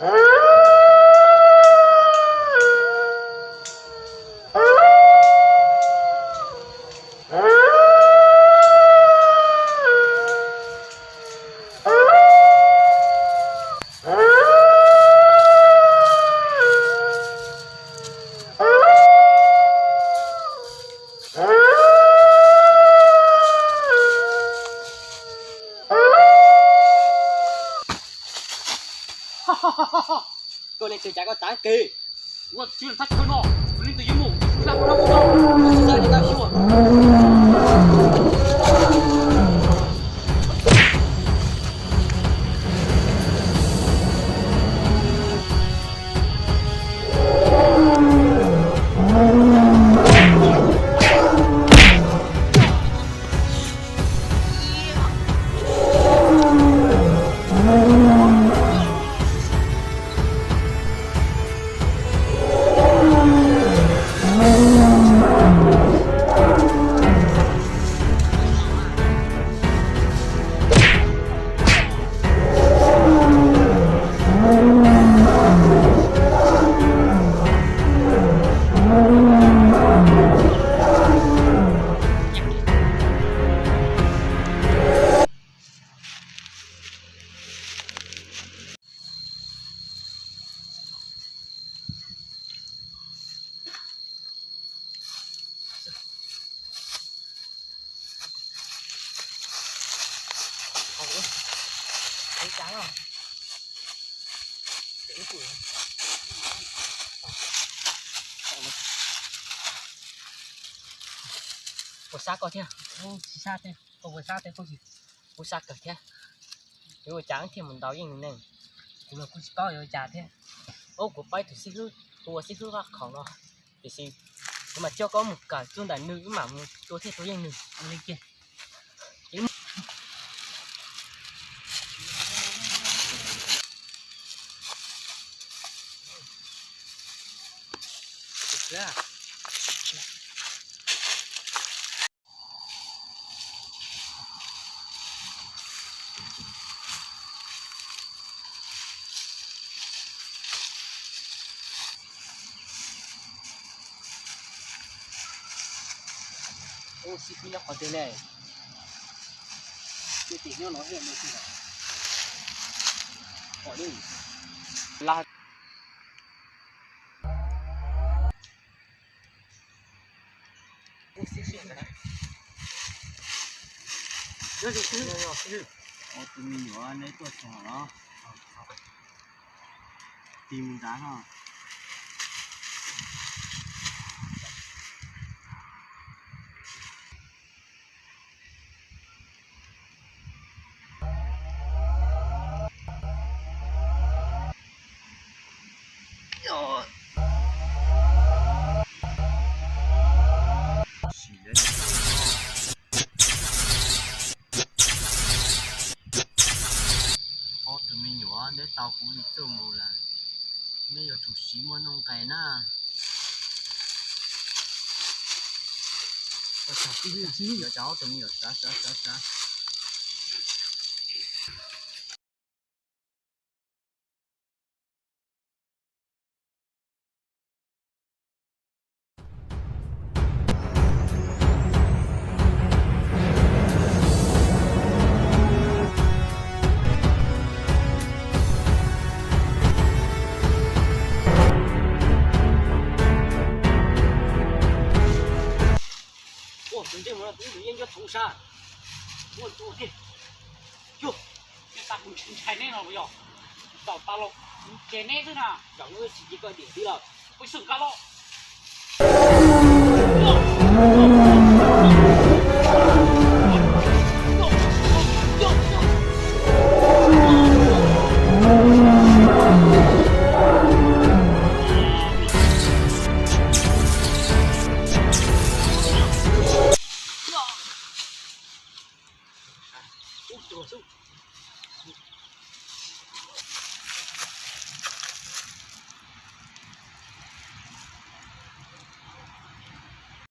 Koj leej twg cas koj txav kev? Ua tsis thaj chaw no, leej twg yuav mus, lam koj rau koj, tsis txav li tau xyuas. Ua sab koj thiab, tsis sab thiab, koj ua sab thiab, kuv tsis, kuv sab kawg thiab. Yuav ua cas thiaj mus ntaus yeej nws neeg? Kuv los kuj tsis paub yuav ua cas thiab. Ob, kuv paub tus xib hwb, kuv ua xib hwb vaj khoom no, tiam sis kuv mam coj koj mus kawm txuj ntawm nws, wb mam mus tua thiaj tua yeej nws. Ua li ces Ub, xib fwb nyob qhov twg ne? Xib fwb nyob no thiab, pom li. Laj. Tus me nyuam neb tuaj txog los? Tig mus nrad no. Ob tug me nyuam, neb tau kuv li txuj mus lawm, neb yuav tsum siv muaj nuj nqis na. Yuav tsum ob tug me nyuam sawv sawv sawv sawv. Ua tus ntsej muag no twb yeej nco txhoov sab. Ua tus tiag. Yog, tas kuv ntshai neb no yog. Tau tas los kuv cem neb xwb na. Zaum no tsis cia koj dim tib lawm. Peb xwm nqa los. Ub, tus xub.